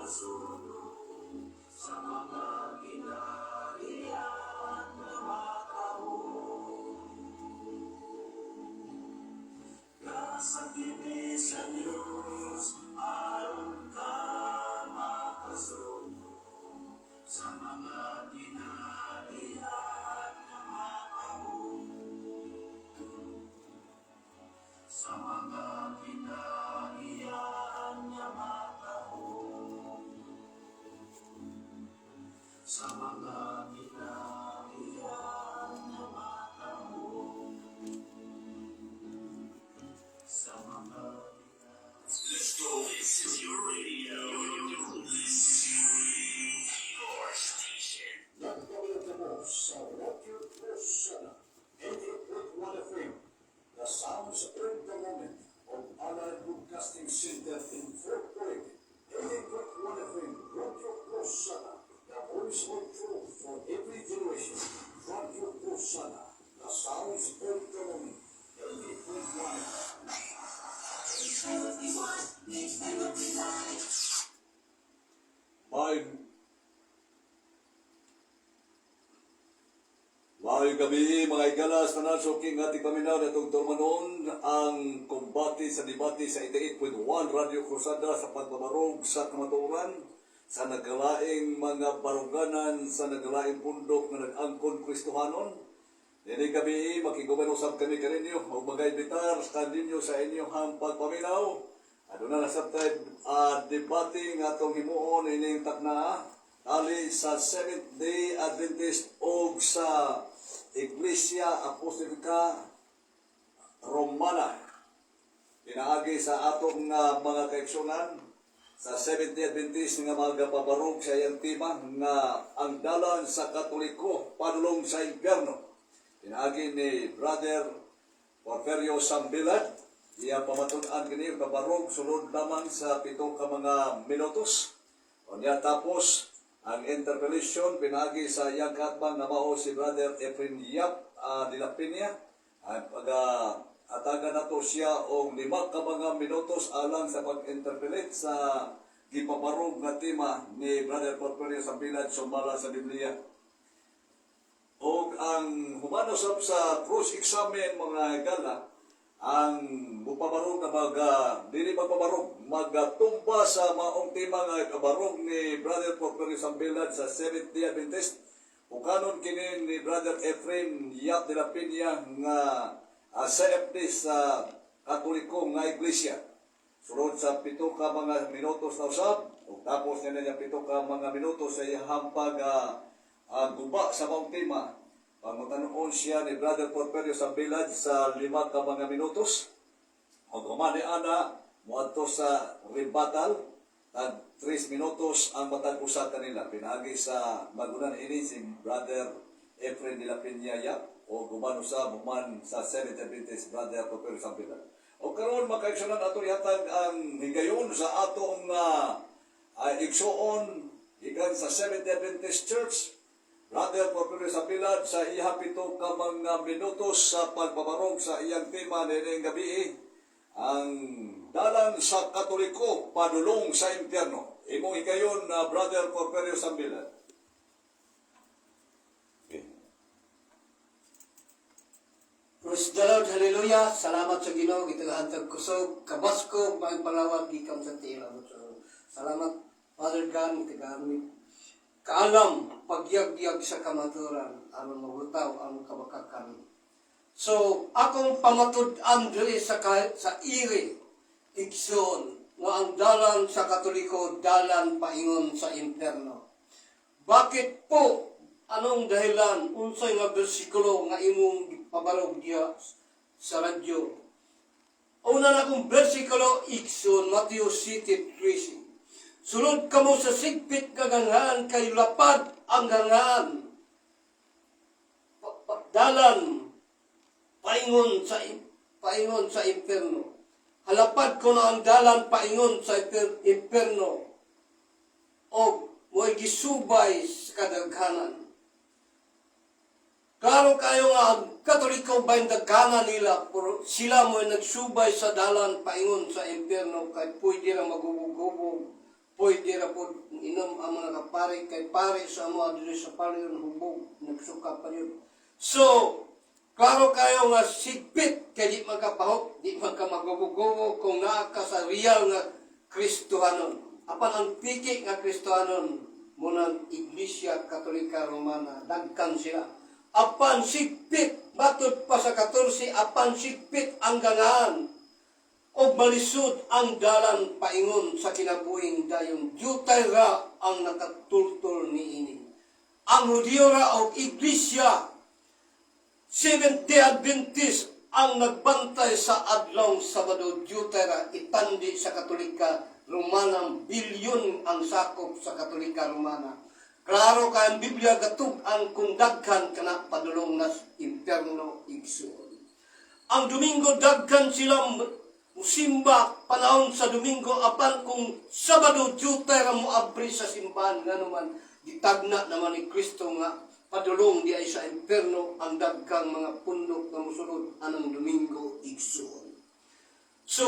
makasulong sa mga ginaharian nga matawo. Kasakit sa Diyos aron ka makasulong sa mga ginaharian nga matawo. Sa mga kinaharian nga matawo. Sa mga kinaharian nga matawo. Sa mga Let's go. This is your radio. Your station. Nagpabalik mo sa Radyo Krusada, 88.1 FM, the sounds of the moment of Allied Broadcasting Center in Fort Wayne. 88.1 FM, Radyo Krusada, the voice of truth for every generation. Radyo Krusada, the sounds of the moment, 88.1 FM. Maayong Maayong gabi, mga igala sa tanan suki nga tigpaminaw natong tulumanon ang kumbate sa debate sa 88.1 Radyo Krusada sa pagbabarog sa kamatuoran sa nagkalaing mga baruganan sa nagkalaing pundok nga nag-angkon Kristohanon. Nining gabi, makiguban usab kami kaninyo ug magaibitar kaninyo sa inyong pagpaminaw. Aduna na sab tay debate nga atong himuon ining takna tali sa Seventh Day Adventist og sa Iglesia Apostolika Romana. Pinaagi sa atong mga kaigsunan sa Seventh Day Adventist nga magapabarog sa iyang tema nga ang dalan sa Katoliko padulong sa impyerno. Pinaagi ni Brother Porferio Sambilad. Iya pamatud-an kini pabarog sulod lamang sa 7 ka mga minutos. Unya tapos ang interpellation pinaagi sa iyang kaatbang nga mao si Brother Efren Yap de la Peña. Ang pag atagan nato siya og 5 ka mga minutos alang sa pag-interpellate sa gipabarog nga tema ni Brother Porferio Sambilad sumala sa Biblia. Og ang humano sab sa cross-examine, mga gala, ang mupabarog na mag dili magpabarog, magatumba sa maong tema nga kabarog ni Brother Porferio Sambilad sa Seventh Day Adventist. Ukanon kini ni Brother Efrem Yap de la Peña nga CFD sa Katoliko nga Iglesia. Sulod sa 7 ka mga minutos na usab, ug tapos niya niya 7 ka mga minutos sa iyang pag guba sa maong tema. Pangutanon siya ni Brother Porferio Sambilad sa 5 ka mga minutos. Og human ni ana, moadto sa rebuttal, tag 3 minutos ang matag usa kanila. Pinaagi sa magunan ini si Brother Efren de la Peña Yap o human usab human sa Seventh Adventist Brother Porferio Sambilad. O karon, makaigsunan, ato ihatag ang higayon sa atong igsuon gikan sa Seventh Adventist Church, Brother Porferio Sambilad, sa iha 7 ka mga minutos sa pagpabarog sa iyang tema nining gabi, ang dalan sa Katoliko padulong sa impyerno. Imong higayon na, Brother Porferio Sambilad. Okay. Praise the Lord, hallelujah. Salamat sa Ginoo, gitagaan tag kusog, kabaskog, maayong palawat gikan sa tiil. So, salamat, Father God, gitagaan mi kaalam, pagyagyag sa kamaturan, aron mabutaw ang kabakakan. So, akong pamatud-an diri sa iri, igsoon, nga ang dalan sa Katoliko, dalan paingon sa impyerno. Bakit po? Anong dahilan? Unsay nga bersikulo nga imong pabarog diha sa radyo? Una na akong bersikulo, igsoon, Matthew 7:13. Sulod kamo sa sigpit nga ganghaan kay lapad ang ganghaan. Dalan paingon sa impyerno. Halapad ko na ang dalan paingon sa impyerno o mo'y gisubay sa kadaghanan. Klaro kayo nga ang Katoliko ba yung daghanan nila, pero sila mo'y nagsubay sa dalan paingon sa impyerno kay pwede lang magubog-gubog. Pwede ra po inom ang mga kapare kay pare sa amo diri sa Palion hubog nagsuka pa yun. So, klaro kayo nga sigpit kay di magkapahok, di magkamagubo kung naa ka sa real nga Kristohanon. Apan ang piki nga Kristohanon munang Iglesia Katolika Romana, dagkan sila. Apan sigpit, matud pa sa 14, apan sigpit ang gangaan o malisod ang dalan paingon sa kinabuhing dayon. Jutay ra ang nakatultol niini. Ang Hudiyo ra og Iglesia Seventh-day Adventist ang nagbantay sa adlawng Sabado, jutay ra itandi sa Katolika Romana, bilyon ang sakop sa Katolika Romana. Klaro kay ang Biblia gatug-an kung daghan kana padulong nas impierno, igsuon. Ang Domingo daghan sila musimba panahon sa Domingo, apan kung Sabado jutay ra moabri sa simbahan, nganuman gitagna naman ni Kristo nga padulong di ay sa impierno ang daghang mga pundok nga mosulod anang Domingo, igsuon. So,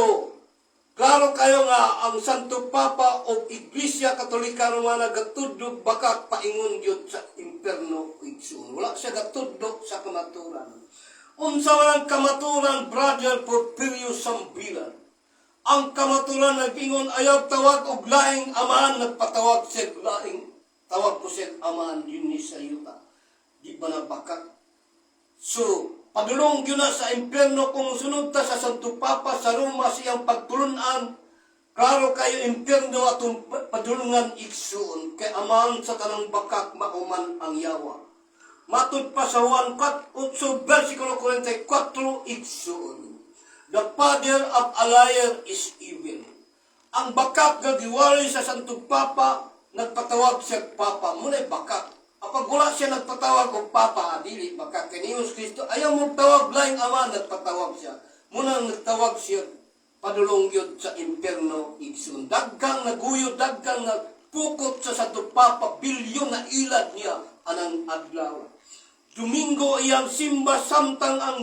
klaro kayo nga ang Santo Papa o Iglesia Katolika Romana gatudlog bakak paingon gyud sa impierno, igsuon. Wala siya gatudlog sa kamaturan. Unsa man ang kamaturan, Brother Porfirio Sambilan? Ang kamaturan nag-ingon ayaw tawag og laing amahan, nagpatawag siya og laing tawag ko siya amahan dinhi sa yuta. Di ba na bakak? So, padulong gyud na sa impyerno kung sunod ta sa Santo Papa sa Roma siyang pagtulunan. Klaro kayo impyerno atong padulungan, igsuon, kay amahan sa tanang bakak mauman ang yawa. Matud pa sa Juan 8, versikulo 44, igsuon. The father of a liar is evil. Ang bakak nga giwali sa Santo Papa, nagpatawag siya Papa, muna'y bakak. Apag wala siya nagpatawag og Papa, dili bakak. Kay ni Kristo, ayaw mo tawag laing ama, nagpatawag siya. Muna nagtawag siya, padulong yun sa impierno, igsoon. Daghang naguyod, daghang nagpukot sa Santo Papa, bilyon na ilad niya anang adlaw. Domingo iyang simba samtang ang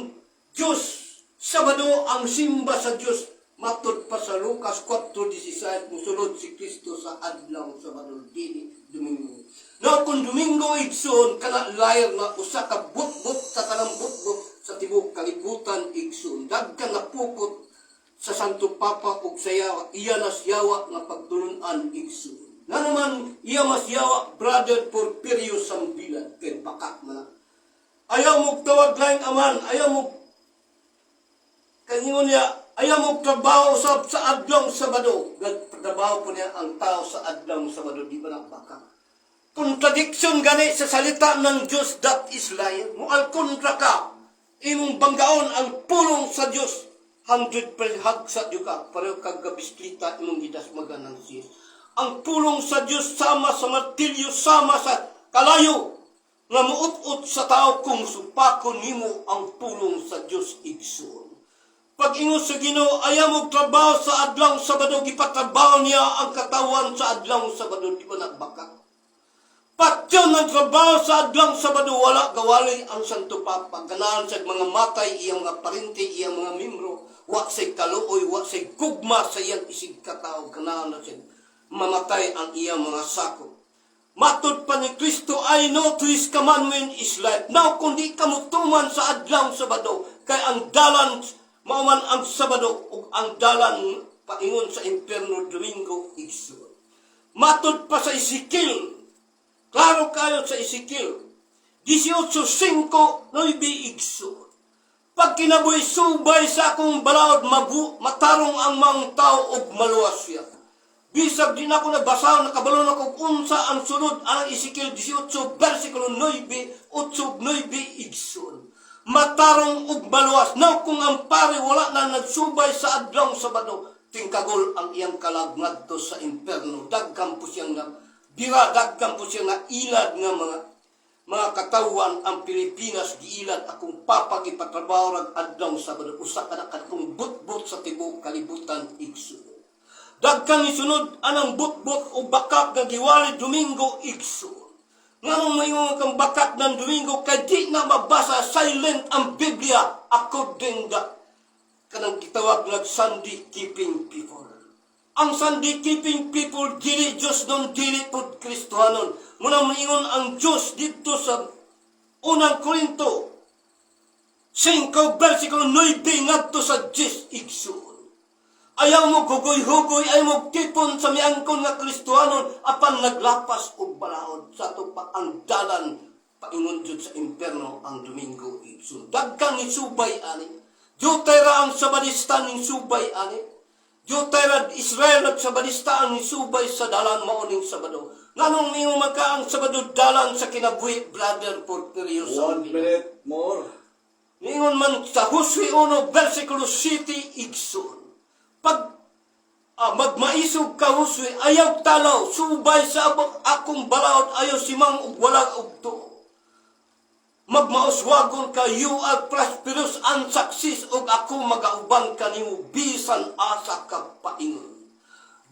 Diyos, Sabado ang simba sa Diyos. Matud pa sa Lucas 4:16, musulod si Kristo sa adlaw Sabado, dili Domingo. No, kung Domingo, igsoon, kana liar na usa ka butbut sa tanang butbut sa tibuok kalibutan, igsoon. Daghan nga pukot sa Santo Papa ug sa yawa, iya nas yawa nga pagtulunan, igsoon. Nga naman, iya mas yawa, Brother Porfirio Sambilan, kay bakak man na. Ayaw mo tawag laing aman, ayaw mo kanyo niya, ayaw mo trabaho sa adlong Sabado. Nagtrabaho po niya ang tao sa adlong Sabado, di ba nakbaka? Contradiction gani sa salita ng Diyos, that is liar. Mual kontra ka, imong banggaon ang pulong sa Diyos. 100% hagsa Diyo ka, pareho kag gabisklita imong gidasmagan ng sis. Ang pulong sa Diyos sama sa martilyo, sama sa kalayo, nga muut-ut sa tao kung supakon nimo ang pulong sa Diyos, igsoon. Pag ingon sa Ginoo, ayaw mo trabaho sa adlaw Sabado, gipatrabaho niya ang katawan sa adlaw Sabado, di ba nagbaka? Patyon ang trabaho sa adlaw Sabado, wala gawali ang Santo Papa. Ganahan sa mga matay, iyang mga parente, iyang mga membro, wa say kaluoy, wa say gugma sa iyang isig katao, ganahan na siya mamatay ang iyang mga sakop. Matud pa ni Kristo, I know to His commandment is life. Now, kung di ka mutuman sa adlaw Sabado, kay ang dalan, mauman ang Sabado, ug ang dalan paingon sa impierno Domingo, igsoon. Matud pa sa Ezekiel, klaro kayo sa Ezekiel, 18:5, 9, igsoon. Pag kinabuhi subay sa akong balaod, mabu, matarong ang mga tao ug maluwas siya. Bisag di na ako nagbasa, nakabalo na ko unsa ang sunod ang Ezekiel 18, versikulo 9, 8, 9, igsoon. Matarong ug maluwas. Now, kung ang pare wala na nagsubay sa adlaw Sabado, tingkagol ang iyang kalag ngadto sa imperno. Daghan po siyang na, bira, daghan po siyang na ilad nga mga katawan ang Pilipinas giilad akong papa gipatrabaho rag adlaw Sabado, usa ka na kadtong butbut sa tibuok kalibutan, igsoon. Dagkang isunod anang butbut o bakak nga giwali Domingo, igsoon. Nganong maingon kang bakak ng Domingo kay di na mabasa, silent ang Biblia according the kanang gitawag nga Sunday keeping people. Ang Sunday keeping people dili Diyos nun, dili pud Kristohanon. Muna moingon ang Diyos dito sa Unang Korinto 5 versikulo 9 ngadto sa 10, igsuon. Ayaw mo hugoy-hugoy, ayaw mo tipon sa miangkon nga Kristohanon, apan naglapas og balaod. Sa ato pa ang dalan paingon jud sa imperno ang Domingo, igsoon. Daghang isubay ani. Jutay ra ang Sabadista ning subay ani. Jutay ra Israel at Sabadista ang isubay sa dalan mao ning Sabado. Nganong ningon man ka ang Sabado dalan sa kinabuhi, Brother Porfirio One Sambila? minute more. Ningon man sa Josue 1, versikulo 7, igsoon. Pag magmaisog ka, Josue, ayaw talaw, subay sa akong balaod, ayaw simang ug wala og tuo. Magmauswagon ka, you are prosperous and success, ug ako magauban kanimo bisan asa ka paingon.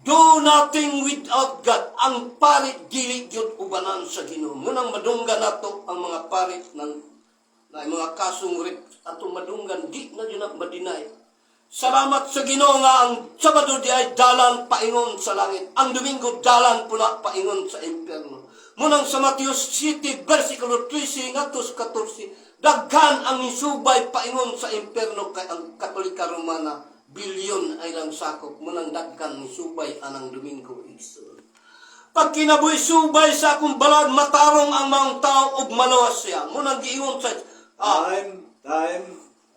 Do nothing without God. Ang pari dili gyud ubanan sa Ginoo. Munang madunggan nato ang mga pari ng na mga kasong rape atong madunggan, di na gyud na ma-deny. Salamat sa Ginoo nga ang Sabado di ay dalan paingon sa langit. Ang Domingo dalan pula paingon sa impyerno. Munang sa Matthew 7 versikulo 13 ngadto sa 14, daghan ang isubay paingon sa impyerno kay ang Katolika Romana bilyon ay lang sakop. Munang daghan isubay anang Domingo, igsoon. Pag kinabuhi subay sa akong balaod, matarong ang mga tao ug maluwas siya. Munang giingon sa Time, time.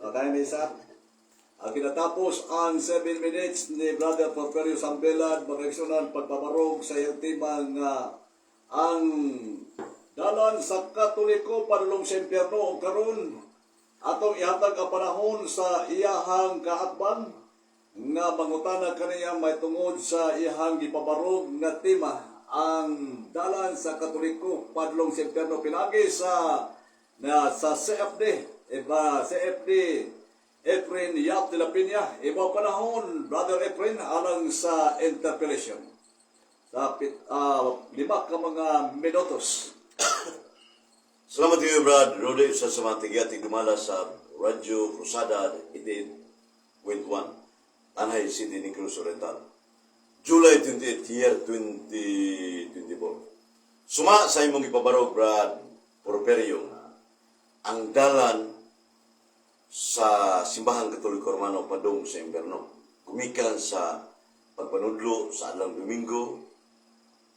Oh, time is up. Ang kinatapos ang 7 minutes ni Brother Porferio Sambelad, mga igsuonan, pagpabarog sa iyang tema nga ang dalan sa Katoliko padulong sa impyerno. O karon atong ihatag ang panahon sa iyahang kaatbang nga mangutana kaniya may tungod sa iyahang gipabarog nga tema, ang dalan sa Katoliko padulong sa impyerno, pinagi sa na sa CFD iba CFD Efren Yap de la Peña. Iba panahon, Brother Efren, alang sa interpellation sa 5 ka mga minutos. Salamat kayo, Brad. Rode, sa mga tigyati gumala sa Radyo Cruzada 88.1, Tanay City, Negros Oriental. July 28, year 2024. Suma sa imong ipabarog, Brad Porferio, nga ang dalan sa Simbahang Katoliko Romano padung sa impierno gumikan sa pagpanudlo sa adlaw Domingo,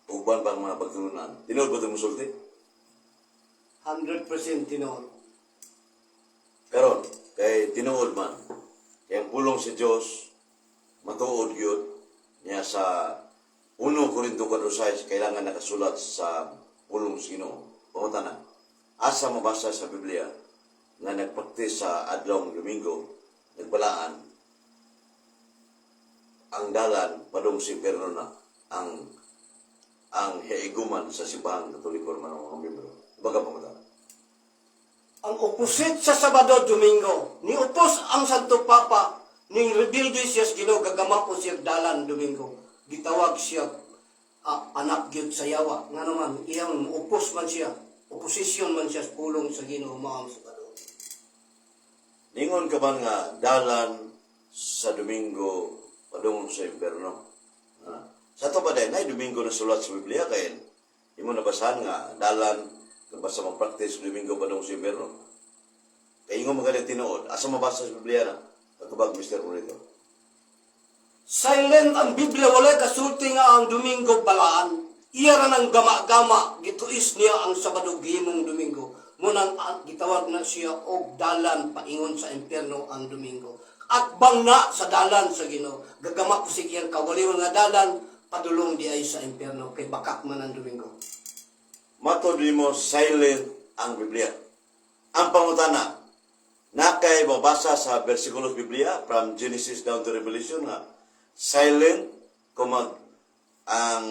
uban pang mga pagtulunan. Tinuod ba ito musulti? 100% tinuod. Karon, kay tinuod man, kay ang pulong sa Dios matuod gyud niya sa 1 Korinto 4:6, kailangan nakasulat sa pulong sa Ginoo. Pangutana, asa mabasa sa Biblia nga nagpraktis sa adlawng Domingo, nagbalaan, ang dalan padung sa impierno na ang heiguman sa Simbahang Katoliko Romano mga membro? Baga pangutana. Ang opposite sa Sabado, Domingo. Niupos ang Santo Papa ning rebelde siya sa Ginoo, gagama ko siya dalan Domingo. Gitawag siya anak gyud sa yawa. Nga naman, iyang upos man siya. Opposition man siya sa pulong sa Ginoo mao ang Sabado. Ningon ka ba nga dalan sa Domingo padung sa impierno? Ah. Sa ato ba din, ay Domingo na sulat sa Biblia kay imo nabasahan nga dalan kung basta mag-practice Domingo padung sa impierno? Kay ingon mga tinuod, asa mabasa sa Biblia na? Katubag, Mr. Morito. Silent ang Biblia, wala kasulti nga ang Domingo balaan. Iya ra nang gama-gama, gituis niya ang Sabado gihimong Domingo. Munang gitawag na siya og dalan paingon sa impierno ang Domingo. At bang na sa dalan sa Ginoo. Gagama ko sige ang kawaliwan nga dalan padulong di ay sa impierno kay bakak man ang Domingo. Matod mo silent ang Biblia. Ang pangutana, na kay mabasa sa bersikulo sa Biblia from Genesis down to Revelation nga silent kung ang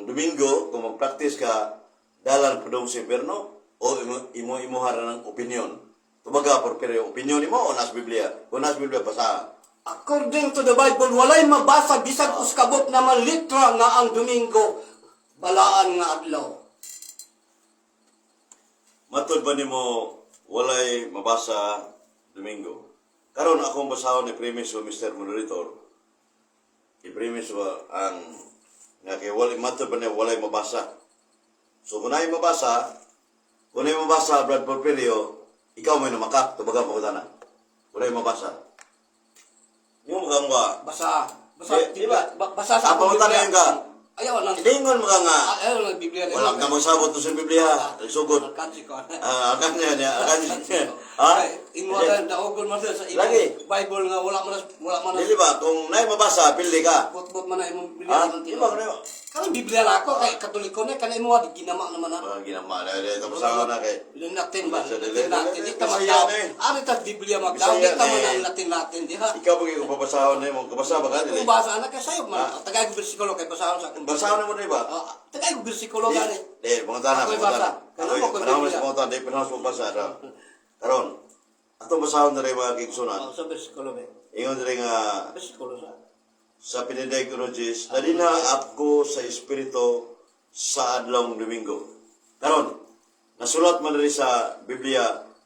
Domingo, kung mag-practice ka, dalan padung sa impierno o imo imo imuha ra ng opinion? Tubaga por pero opinion nimo o nas Biblia? Kung nas Biblia, basa. According to the Bible, walay mabasa bisag uskabot naman litra nga ang Domingo balaan nga adlaw. Matod ba nimo walay mabasa Domingo? Karon akong basahon ni premise o Mr. Moderator. I-premise ba ang nga kay walay matter pa niya walay mabasa. So kung naay mabasa Brad Porfirio, ikaw may namakak tubaga pangutana. Kung naay mabasa. Yung mga nga, Basa. Basa. Di ba? Basa sa Ang pangutana Biblia. yun ka. Ayaw lang. Ingon mga nga, Ayaw lang Biblia. wala ka magsabot sa Biblia, sugod. Kansi ko. Ah, akan niya niya, akan niya. Ha? Imo ka daogon man sa imong Lagi. Bible nga wala man na Dili ba kung naay mabasa, pili ka. bot-bot man na imong Biblia. Ha? man Di ba kung naay Kanang Biblia na ako kay Katoliko na kana imo di ginama naman na. Mga ginama na, di tapos ako na kay. Latin ba? Sa Latin Latin. Di ta Bisaya magdaw. na eh. Ari ta Biblia magdaw. Bisaya Di ta na man eh. ang Latin Latin di ha. Ikaw ba kayo papasahon na mo? Kabasa ba ka? Dili. Kung basa na kay sayo man. Tagay ko bersikulo kay basahon sa akong. Basahon na mo di ba? Ah, tagay ko bersikulo gani. Di, mga tana, Ako'y mga tana. basa. Kanang Ako'y, mo ko'y panahon Biblia. sa mga tana, di panahon sa magbasa. Karon, karon, atong basahon na rin mga kigsunan. Oh, sa bersikulo be. Ingon rin nga, Bersikulo sa. sa Piniday Cruzes, nalina ako sa Espiritu sa adlong Domingo. Karon, nasulat man rin sa Biblia,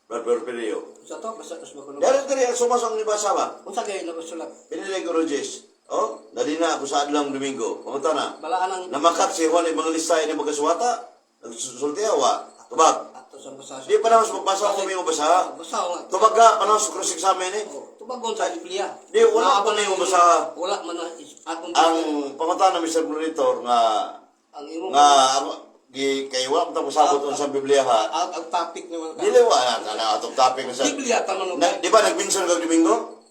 Brad Porfirio. Sa to basa ko sa kuno. Dari diri ang sumasang nibasa ba? Unsa kay nagsulat? Piniday Cruzes, oh, nalina ako sa adlong Domingo. Pamunta na. Balaan ang Namakak si Juan Evangelista ini magkasuwata. Nagsulti awa. Tubag. ato sa basa. Di pa naman magbasa kung may mabasa. Basa nga. Tubag ka, panahon sa cross examen eh. Oh, tubagon sa Biblia. Di, wala pa na yung basa. Wala man na atong Ang pamunta na Mr. Monitor nga ang imong nga ako gi kay wala pa pasabot sa Biblia ha. ang topic ni wala. Dili wa na atong topic na sa. Biblia taman Na, di ba nagminsan kag Domingo?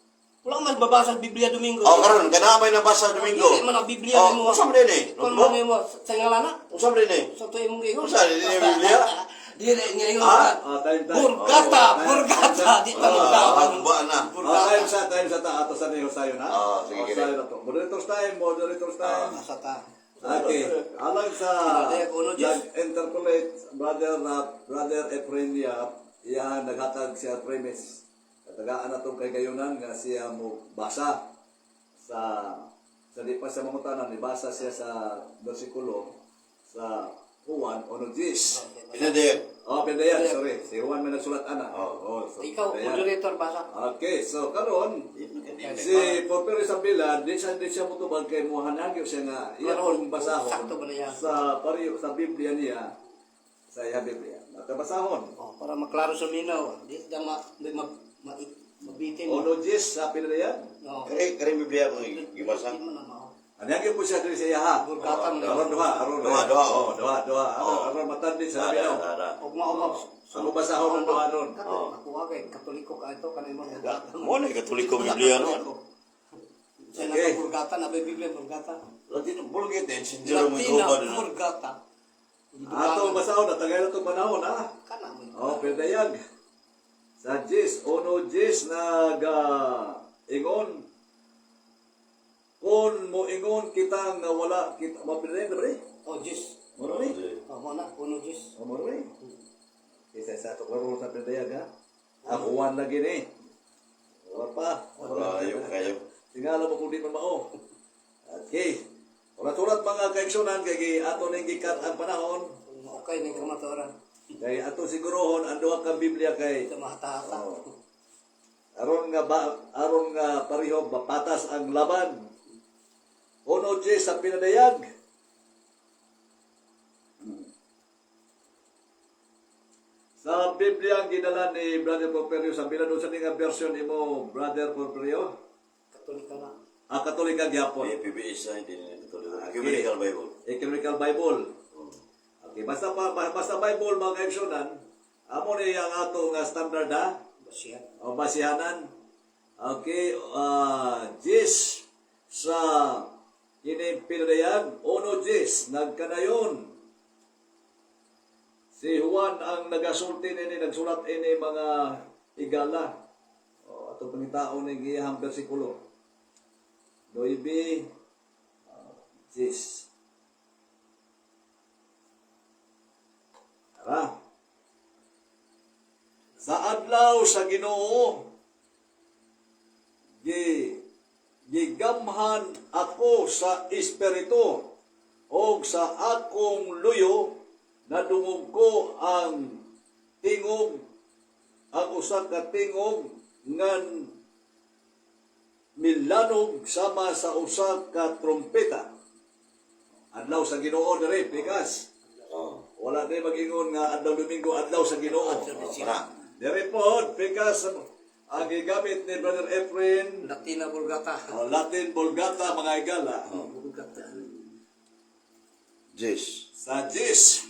Wala man babasa sa Biblia Domingo. Oh, karon kana may nabasa Domingo. Dili man ang Biblia Oh, nimo. unsa man din eh? Kung Notebook? man mo sa ngalana Unsa man din eh? sa to imong giingon. Unsa, dili ni Biblia? Dili nga ingon. Ah? Ah, time, time. Burgata, Oh, time, burgata, time. di ta magdaw. Ah, hagba na. Ah, time sa ta ato sa niyo sayo na. Ah, sige, Oh, sige. sayo na to. Moderator's time, moderator's time. Asa ta. Okay. Alang sa Pinadaya ko, no, Diyos. nag-interpolate brother na brother Efrain Yap, iyahan naghatag siya premise. Katagaan na itong kagayunan nga siya mo basa sa sa di pa siya mangutana, nibasa siya sa bersikulo sa Juan 1:10. Piniday. Oh, Pindayan, sorry. Si Juan may nagsulat ana. Oh. Oh, so, Ikaw Pindayan. moderator basa. Okay, so karon si Porfirio Isabela di siya motubag kay mohanagyo siya nga iya Karon, kong basahon sakto ba na yan? sa pariyo sa Biblia niya sa iya Biblia. Matabasahon. Oh, para maklaro sa minaw, di ta ma, di ma, ma, mabitin. Ono Jis sa Biblia. No. Kare kare Biblia ko gibasa. Di man na mao. Anagyo po siya diri sa iya ha. Burgata man. Aron duha, aron Duha, duha, Oh, oh. duha, duha. Aron aron matandi sa Ara, Biblia. ara. Og mao ma. Ang basahon ng duha ron. Ako kay Katoliko ka ito kanay mo burgata. Mo na Katoliko Biblia no. Sa Okay. okay. Burgata na ba Biblia Burgata? Latino Vulgate eh, sinjero mo Latina ikaw ba doon? Burgata. Ato basahon na tagay na itong panahon ha. Kana mo. Oh, Pildayag. Sa Jis, ono Jis nag ingon. Kung mo ingon kita nga wala kita mapildayag na ba ni? Oh, Jis. Moro ni? Oh, mo na uno Jis. Oh, moro ni? Isa sa ato klaro sa Pildayag ha. Ako wan lagi ni. Wala pa. Kayo, kayo. Tingala mo kung di man mao. Okay. Ulat-ulat mga kaigsunan kay gi ato ning gikat ang panahon. Okay ning kamatuoran. Kay ato sigurohon ang duha ka Biblia kay Ito mahata-hata. Oh. Aron nga ba, aron nga pareho bapatas ang laban. Ono Diyos sa pinadayag. Sa Biblia ang gidala ni Brother Porfirio sa bilan unsa ni nga version imo Brother Porfirio? Katolika na. Ang Katolika gyapon. Eh, PBS na, hindi na Katoliko. Ecumenical Bible. Ecumenical Bible. Okay, basta pa, basta Bible mga kaigsunan, amo ni ang ato nga standard ha. Basihan. O basihanan. Okay, Jis sa kini pinadayag, ono Jis, nagkanayon. Si Juan ang nagasulti nini, nagsulat ini mga igala. O, ato pangitaon ni giyahang bersikulo. 9, Jis. Tara. Sa adlaw sa Ginoo gi gigamhan ako sa espiritu og sa akong luyo nadungog ko ang tingog ang usa ka tingog ngan milanog sama sa usa ka trompeta. Adlaw sa Ginoo dire, pikas. Oh. Wala na mag-ingon nga adlaw Domingo, adlaw sa Ginoo. Para. Dire pod, pikas ang gigamit ni Brother Efren, Latina Vulgata. oh, Latin Vulgata mga higala. Vulgata. Jis. Sa Jis.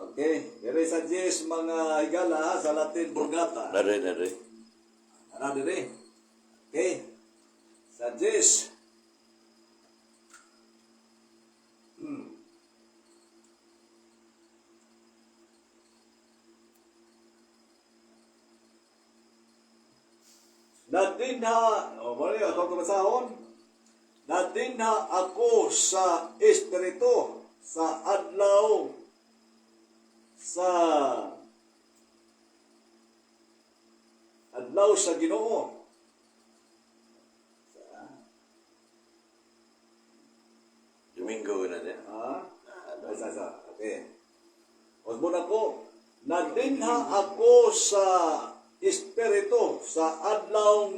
Okay, dire sa Jis mga higala ha, sa Latin Vulgata. Dare, dare. Ano dire? Okay. Sa Jis. Nadinha, o mali, atong kabasahon. Nadinha ako sa Espiritu sa adlaw sa adlaw sa Ginoo. Domingo na niya. Ha? Sa, sa, okay. Osbon ako, nadinha ako sa Espiritu sa adlaw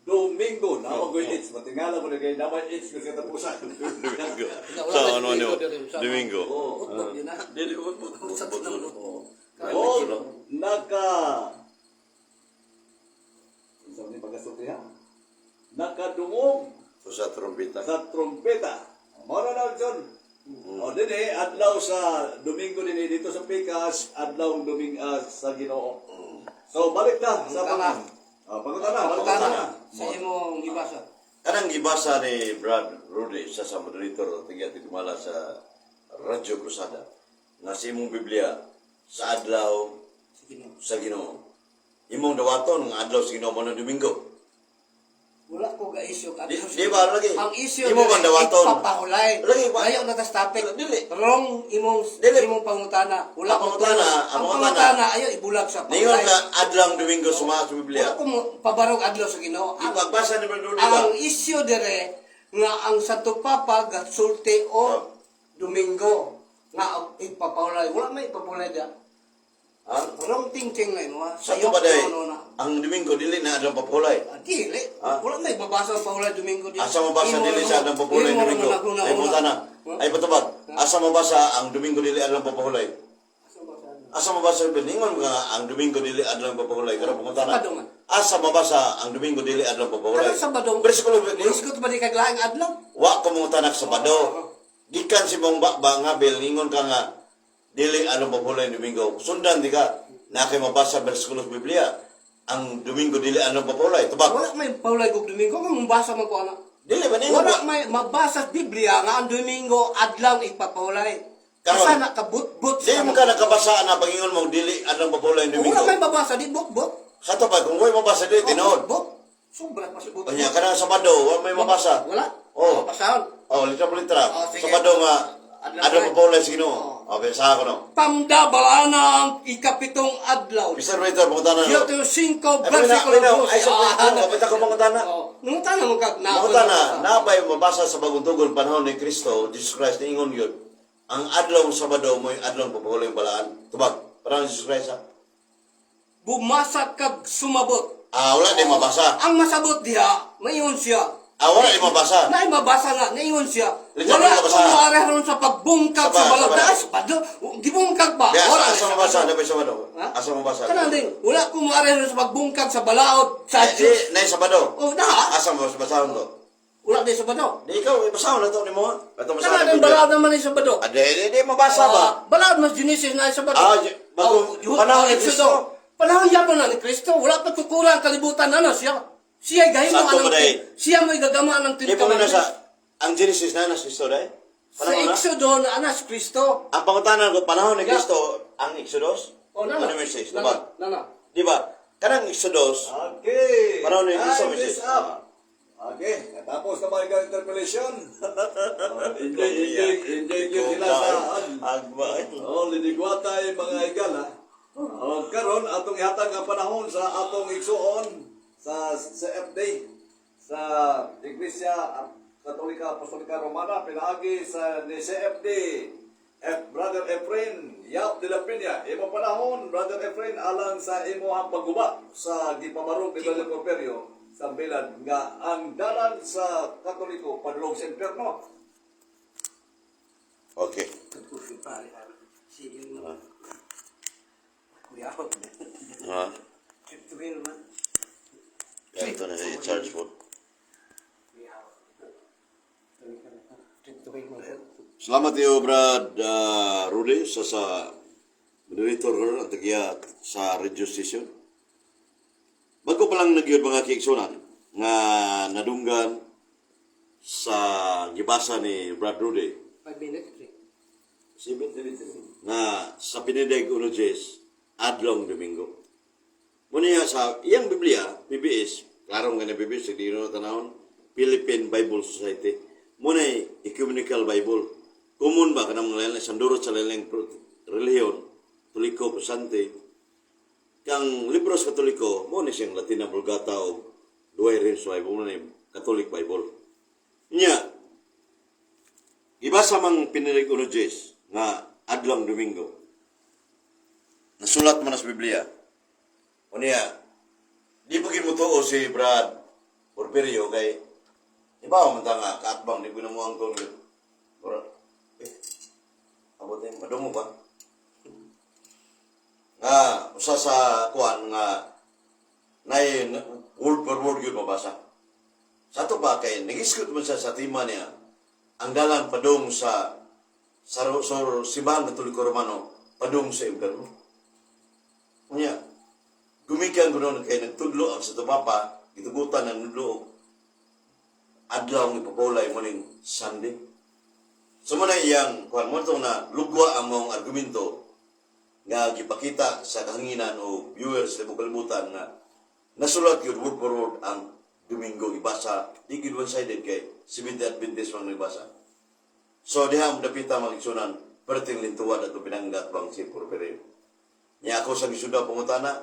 Domingo. Nama ko yung it's. Matingala ko na kayo. Nama yung it's kasi katapusan. Domingo. Wala Sa na ano ano? Domingo dere, sa- Domingo. Utbog yun na. Dili utbog. Sa Utbog. O naka... Unsa man ni pagkasulti ha? Nakadungog Sa trompeta. sa trompeta. Mao na lang, John. O dinhi adlaw sa Domingo dinhi dito sa Pikas, adlaw Domingo sa Ginoo. So balik ta sa Pangutana. pang. Oh, pangutana, Pangutana. pangutana. Sa imong gibasa. Kanang gibasa ni Brad Rudy isa sa moderator tiga tigmala sa Radyo Cruzada nga sa imong Biblia sa adlaw Sa Ginoo. sa Ginoo. Imong dawaton nga adlaw sa Ginoo mo ng Domingo. Wala ko ga issue ka. Di ba, lagi? Ang issue Imo dire, bang dawaton? Ipapahulay. Lagi ba? Ayaw na tas topic. Dili. Wrong imong Dili. imong pangutana. Wala Ang ko pangutana, tulo. ang Ang pangutana. pangutana ayaw ibulag sa Ningon pahulay. nga adlaw Domingo suma sa Biblia. Wala ko mo pabarog adlaw sa Ginoo. Di Ang, pagbasa ni Brad Rudy ba? ang issue dire nga ang Santo Papa gatsulti o Oh. Domingo nga ipapahulay. Wala may ipapahulay da. Ha? Wrong thinking na imo. ha. Sa Sayop ba day? no, no, na. Ang Domingo dili na adlaw papulay. Ah, Dili. Ha? Wala may babasa ang pahulay Domingo di. Asa mabasa Imo dili lang sa adlaw papulay imo lang Domingo? naghuna-huna. Ay putana. Huh? Ay patubag. Asa mabasa ang Domingo dili adlaw papulay? Asa mabasa? Asa mabasa ningon nga ang Domingo dili adlaw papulay karon pangutana. Sabado man. Asa mabasa ang Domingo dili adlaw papulay? Ano Sabado? Bersikulo ni Bersikulo ba di kag laing adlaw? wa ko mangutanak Sabado. Gikan si mong ba nga bel ningon ka nga dili adlaw papulay Domingo. Sundan di ka na kay mabasa bersikulo sa Biblia ang Domingo dili adlaw papulay. Tubag. Wala may pahulay kog Domingo kung mabasa man ko ana. Dili ba ningon Wala ba? may mabasa sa Biblia nga ang Domingo adlaw ipapahulay. Karon. Asa na kabutbut Di mo ka nakabasa na pangingon mo dili adlaw papulay Domingo. Wala may mabasa di butbut. Sa to pa kung way mabasa dili tinuod. Butbut. Sobra pa sa butbut. Kanya kanang Sabado wa may mabasa. Wala. Oh. Basahon. Oh, litra po litra. Oh, sige. Sabado nga Adlaw adlaw pa. papulay sa Ginoo. Oh. Okay, sa ako no. Pamdabalana ang ikapitong adlaw. Mr. Waiter, pangutana no. Deuteronomy 5, Ay, versikulo pamina, 12. ay, sa Ah, pamina, ko mangutana. Oh, nangutana mo kag na. Mangutana, nabay mabasa sa bagong tugon panahon ni Kristo, Jesus Christ, niingon yun. Ang adlaw Sabado mo'y adlaw papulay balaan. Tubag, panahon ni Jesus Christ ha. Bumasa kag sumabot. Ah, wala di mabasa. Ang masabot diha, mayon siya. Ah, wala di mabasa. Naay mabasa nga, naingon siya. Lito, Wala lito, ko basa. moareh ron sa pagbungkag Saba, sa balod. saba. Naa sa bado, gibungkag ba? Di, Wala asa, na asa sa mabasa, bado. nabay Sabado. Ha? Asa mabasa. Kanang din, wala ko moareh ron sa pagbungkag sa balaod sa Eh, di, Diyos. nay Sabado. Oh, na. Asa mabasa, basahon to. Wala din sa bado. Di ikaw, ibasahon na to ni mo. Ito Kanang basahon. din balaod naman ni sa bado. Ah, di, di, di, mabasa ba? Ah, balaod mas Genesis na sa bado. Ah, bago- panahon ni Exodo. Panahon yapon na ni Kristo. Wala pa tukuran ang kalibutan na siya. Siya gahimo Sakto anang ba, day? siya mo'y gagama ng Di pa tinkaman. na sa, ang Genesis na nasa Kristo, dahil? Sa Panahon na? Exodo na anas Kristo. Ang pangutana ko, panahon ni Yeah. Kristo, ang Exodus? Oh, nana. Ano yung Moses? Nana, Diba? nana. Di ba? Kanang Exodus, Okay. Panahon ni Kristo, Time Mrs. is up. Okay, natapos na mga interpellation. Oh, enjoy, enjoy, enjoy yun sila sa Agba. Oh, linigwatay mga higala. Oh, karon atong ihatag ang panahon sa atong igsuon sa CFD sa Iglesia Katolika Apostolika Romana pinaagi sa ni CFD F. Brother Efren Yap de la Peña, imo panahon, Brother Efren, alang sa imo ang pagguba sa gipamarog ni Brother Porferio sa bilad nga ang dalan sa Katoliko padulong sa impyerno. Okay. Tagpusin pare. Sige mo. Kuya ako. Ha? Tuwil man. Kaya ito na i-charge mo. Tuwil man. Salamat iyo, Brad Rudy, sa moderator karon at tagiya sa radio station. Bago pa lang nagyod mga kiigsunan nga nadunggan sa gibasa ni Brad Rudy. 5 minutes, pre. Sibit nga sa Pinedeg Uno Jes, adlong Domingo. Muna sa iyang Biblia, PBS, klaro nga na PBS, hindi na tanahon, Philippine Bible Society. Muna Ecumenical Bible. Common ba kanang mga lain sandurot sa lain relihiyon, Katoliko, Protestante. Kang libros Katoliko, mo ni siyang Latina Vulgata o Duay Rems Bible, mo ni Catholic Bible. Nya, gibasa mang Pinedeg Uno Jes nga adlong Domingo. Nasulat man sa Biblia. O niya, di pa mo si Brad Porfirio kay iba man ta nga kaatbang di ko na mo ang ton yun. Ora, eh, abot eh, madungo ba? Nga, usa sa kuan nga nay word for word yun mabasa. Sa ato pa kay nagiskot man siya sa tema niya ang dalan padung sa simbahan Katoliko Romano padung sa impyerno. Unya, gumikan ko noon kay nagtudlo ang sa tupapa, gitugutan ang nudlo og adlaw ng ipapulay mo ning Sunday. So mo na iyang kuan mo to na lugwa ang mong argumento nga gipakita sa kahanginan o viewers sa tibuok kalibutan nga nasulat yun word for word ang Domingo ibasa di gyud one-sided kay Seventh Adventist man nagbasa. So diha mo dapita mga igsunan perting lintuan ato pinanggat bang si Porfirio. Nya ako sa gisuda pangutana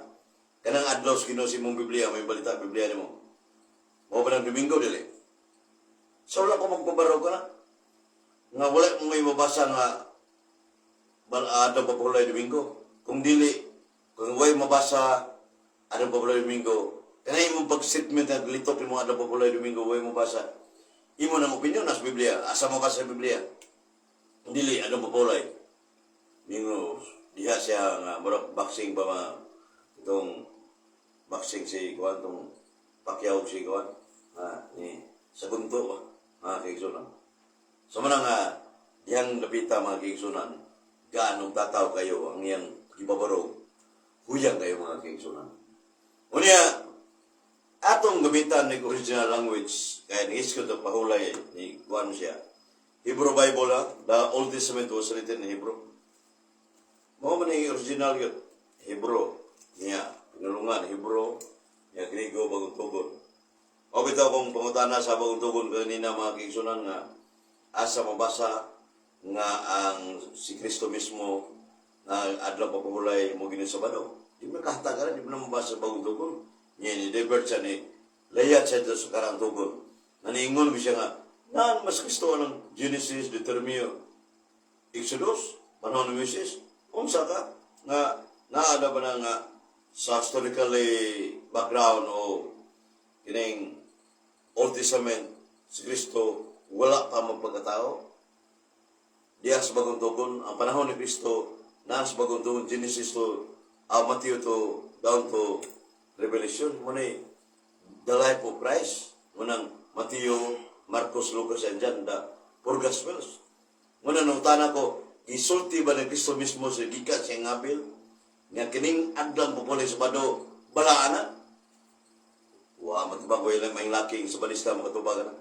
kanang adlaw sa Ginoo sa imong Biblia may balita Biblia nimo. Mao ba ng Domingo dili? So wala ko magpabaraw ka na. Nga wala mo may mabasa nga adlaw papulay Domingo. Kung dili, kung way mabasa adlaw papulay Domingo, kanay imong pag-statement nga litok nimo adlaw papulay Domingo way mabasa. Imo nang opinyon nas Biblia, asa mo ka sa Biblia. Dili adlaw papulay. Mingo diha siya nga murag boxing ba ma itong boxing si kuan tong Pacquiao si kuan ah, ni sa gunto ba mga kaigsunan. So muna nga dihang napita mga kaigsunan gaano tataw kayo ang iyang gibabarog huyang kayo mga kaigsunan. Unya atong gamitan ng original language kaya ni isko to pahulay ni kuan siya. Hebrew Bible ah, the Old Testament was written in Hebrew. Mao man ang original yun. Hebrew. Niya, pinulungan, Hebrew, niya, Griego, bagong tugon. O bitaw kong pangutana sa bagong tugon kanina mga kaigsunan nga asa mabasa nga ang si Kristo mismo na adlaw papuhulay mo gini sa Sabado. Di man kahatagaran, di man na mabasa sa bagong tugon. Niya ni divert siya ni layat siya dito sa karang tugon. Naniingon ko siya nga, naan mas Kristo ng Genesis, Deuteronomio, Exodus, panahon ni Moises, unsa ka nga naada ba na nga sa historically background o kining Old Testament si Kristo wala pa magpagkatao diya sa bagong tugon ang panahon ni Kristo naa sa bagong tugon Genesis to Matthew to down to Revelation mo na the life of Christ munang Matthew, Marcos, Lucas and John the four Gospels. Muna nung tana ko, isulti ba ni Kristo mismo sa gikan sa ngabil? Nga kining adlang pupuli sa bado, balaan na? Wa, matubag ko ilang may laking sa balista makatubag na.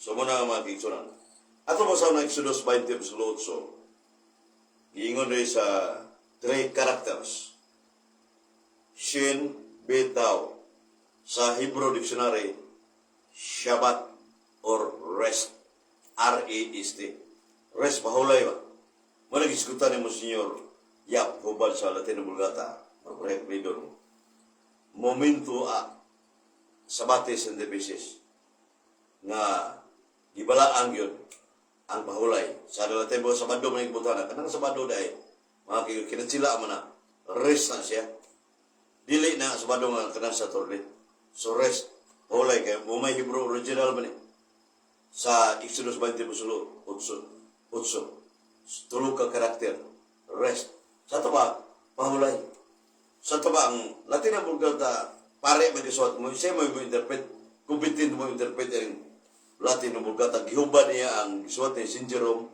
So muna nga mga kaigsunan. Ato mo sa una Exodus 20 verse 8. Giingon rin sa three characters. Shin, Bet, Tau. Sa Hebrew dictionary, Shabbat or rest. R-E-S-T. Rest, pahulay ba? Muna gisgutan ni Monsignor Yap, hubad sa Latin Vulgata, project leader mo. Momento a Sabates and the Basis nga gibalaan yun. Ang pahulay. Sa dalating mo, Sabado man yung butana. Kanang Sabado dahil, mga kinatsila mo na, rest na siya. Dili na Sabado nga kanang Saturday. So rest, pahulay kay mo may Hebrew original man eh. Sa Exodus 20 verso 8, 8. Tulo ka karakter. Rest. Sa ito ba, pahulay. Sa ito ba, ang Latin ang Vulgata, pare may gisuot mo, siya mo interpret, competent mo interpret ang Latin ng Vulgata. Gihuba niya ang gisuot ni Saint Jerome,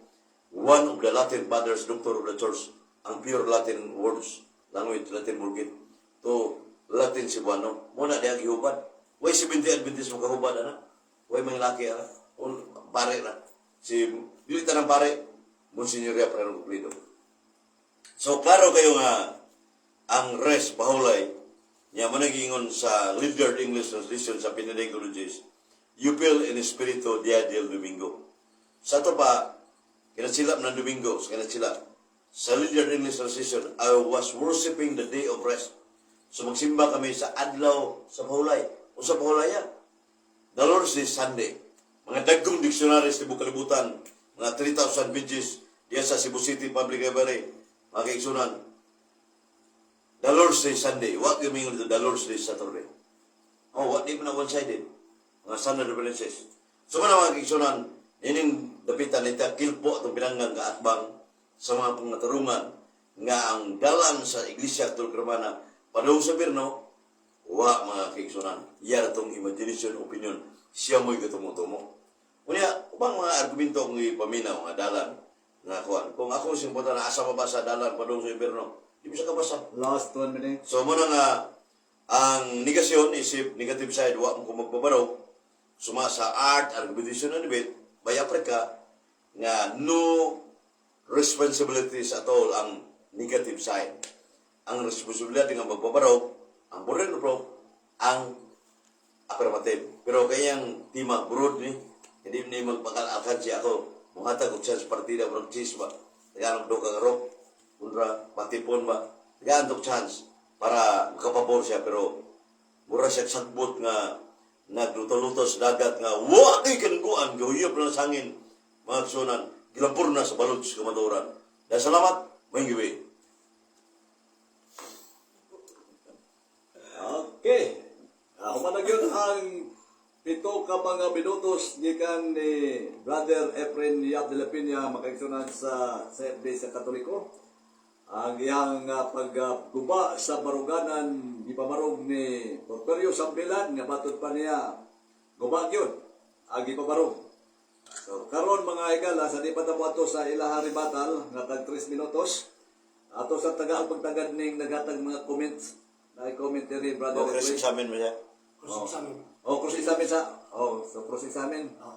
one of the Latin fathers, doctor of the church, ang pure Latin words, language, Latin Vulgate, to Latin Cebuano. Muna niya gihubad. Way 70 Adventist mo kahubad, ana. Way mga laki, ana. Pare na. Si, dili tanang pare, Monsignor Fernando Cumplido. So, klaro kayo nga, ang rest pahulay, niya managingon sa Ledyard English Translation sa Pinadegologies, you feel in espiritu dia del Domingo. Sa to pa, kinasilap ng Domingo, sa kinasilap, sa Ledyard English Translation, I was worshiping the day of rest. So magsimba kami sa adlaw sa pahulay. O sa pahulay ya. The Lord's Day Sunday. Mga dagkong dictionaries sa tibuok kalibutan, mga 3,000 pages diya sa Cebu City Public Library, mga kaigsunan. The Lord's Day Sunday. What do you mean with the Lord's Day Saturday? Oh, what di mo na one-sided? Mga standard references. So mga mga kaigsunan, ining dapitan nita kilpo atong pinanggang kaatbang sa mga pangatarungan nga ang dalan sa Iglesia Katoliko Romana padung sa Birno, wa mga kaigsunan. Iya tong imagination opinion siya mo'y gatumo-tumo. Unya, ubang mga argumento akong ipaminaw nga dalan nga kuan. Kung ako simpunta na asa mabasa dalan padung sa impierno, di mo siya kabasa. Last 1 minute. So muna nga ang negasyon isip negative side wa mo ko magbabarog suma sa art argumentation and debate by Africa nga no responsibilities at all ang negative side. Ang responsibilidad nga magbabarog ang burden of proof ang affirmative. Pero kayang tema broad ni hindi ni magpakalakan siya ako. Muhatag og chance partida murag cheese ba. Tagalog do kang rok kontra patipon ba. Tagaan og chance para makapabor siya pero mura siya sagbot nga nagluto-luto sa dagat nga wa kay kanguan gahuyop na sa hangin mga kasunan gilampur na sa balod sa kamatuoran. Dahil salamat, may gabi. Okay. Human na gyud ang 7 ka mga minutos gikan ni Brother Efren Yap de la Peña makaigsunan sa CFD sa Katoliko. Ang iyang pagguba sa baruganan gipabarog ni Porfirio Sambilan nga batud pa niya guba gyud ang gipabarog. So karon mga higala sa di pa ta moadto sa ilaha rebuttal nga tag 3 minutos ato sa taga ang pagtagad ning naghatag mga comments na commentary Brother O, Efren. examen mo siya. Cross examine. Oh, cross examine sa. Oh, so cross examine. Oh.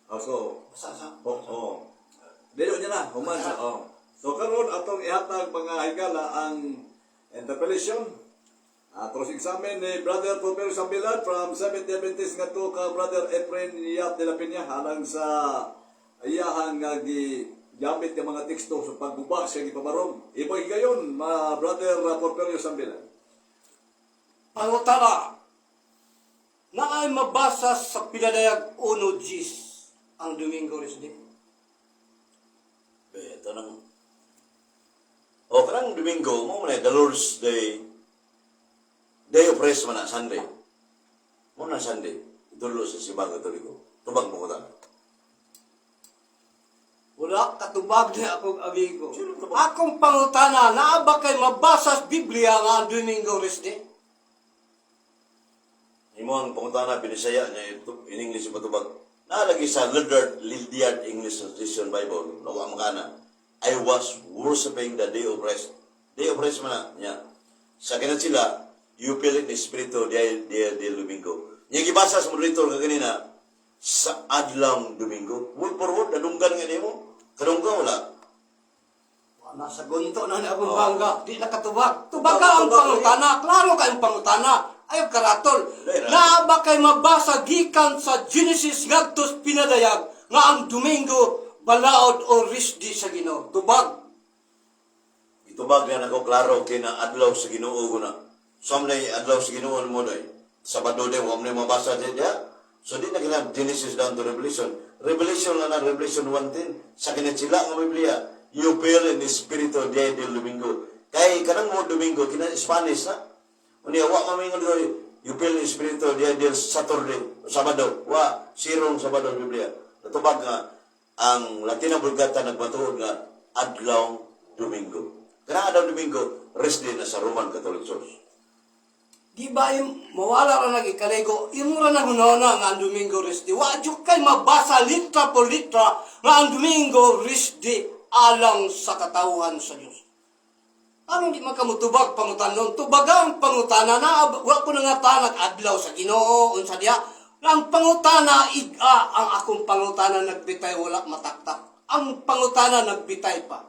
Oh, so Basta sa oh. Dili niya na, human sa. Oh. So karon atong ihatag mga higala ang interpellation. Cross examine ni Brother Porfirio Sambilan from Seventh Adventist ngadto ka Brother Efren Yap de la Peña alang sa iyahang nga gigamit nga mga teksto sa pagguba sa gipabarog. Iba higayon, ma Brother Porfirio Sambilan. Pangutana, na ay mabasa sa Pinadayag 1 Gs ang Domingo Rest Day. Be, ito nang... O, kanang Domingo, mo man the Lord's Day, Day of Rest man na, Sunday. Mo na Sunday. Itulo sa Sibang Katoliko. Tubag mo ko ta. Wala katubag ni akong amigo. Akong pangutana, naa ba kay mabasa sa Biblia nga ang Domingo Rest Day? Imo ang pangutana, binisaya niya, ito, in English yung patubag. Naalagi sa Lydiard English Translation Bible, nawa mo ka na, I was worshiping the day of rest. Day of rest man na, niya. Sa kanan sila, you feel it in espiritu dia dia dia Domingo. Niya gibasa sa moderator kaganina, sa adlang Domingo. Word for word, nadunggan nga nimo. Kadunggan wala. Wala sa gunto na ni akong bangga. Di na katubag. Tubag ka ang Tubag, pangutana. Klaro ka ang pangutana. Ayaw karatol. Dahil, Naa ba kay mabasa gikan sa Genesis ngadto sa Pinadayag nga ang Domingo balaod o rest day sa Ginoo. Tubag. Itubag na nako klaro kina adlaw sa Ginoo ko na. So amnay adlaw sa Ginoo mo day. Sabado day wa man mabasa di dia. So di na kinahanglan Genesis down to Revelation. Revelation lang na Revelation 1:10 sa kinatsila nga Biblia, "You fell in espiritu dia del Domingo." Kay kanang mo Domingo kina Spanish na. Unya wa mamingon dito, "You fell in espiritu dia del Saturday, Sabado." Wa sirong Sabado ang Biblia. Natubag nga ang Latina Vulgata nagmatuod nga adlaw Domingo. Kanang adlaw Domingo, rest day na sa Roman Catholic Church. Di ba im, mawala ra nag ikaligo, imo ra nang hunahuna nga ang Domingo rest day. Wa jud kay mabasa litra por litra nga ang Domingo rest day alang sa katawhan sa Dios. Anong di man ka mutubag pangutanon? Tubaga ang pangutana na wa ko na nga tanag adlaw sa Ginoo unsa diha. Ang pangutana iga ang akong pangutana nagbitay wala mataktak. Ang pangutana nagbitay pa.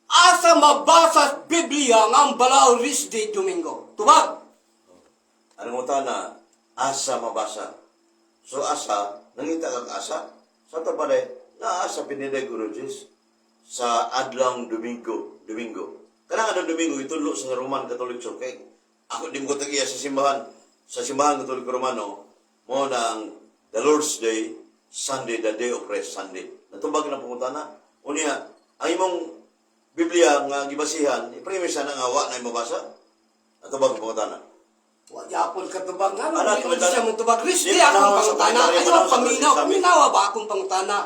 Asa mabasa sa Biblia nga ang balaod rest day Domingo? Tubag. Ang utana, asa mabasa. So asa, nangita kang asa. Sa to pala, naa sa Pinedegologis sa adlong Domingo, Domingo. Kanang adlong Domingo itudlo sa Roman Catholic Church. Kay ako di mo ko tagiya sa simbahan Katoliko Romano, mo na ang the Lord's Day, Sunday, the day of rest, Sunday. Natubag na pangutana. Unya, ang imong Biblia nga gibasihan, i-premise na nga wa na mabasa. Natubag ang pangutana. Wa gyapon ka tubag nga Ana, no, di man komentary. siya mo tubag. Rest Di day akong panahon sa pangutana. komentary, Ayaw panahon sa paminaw, sabi. paminawa ba akong pangutana?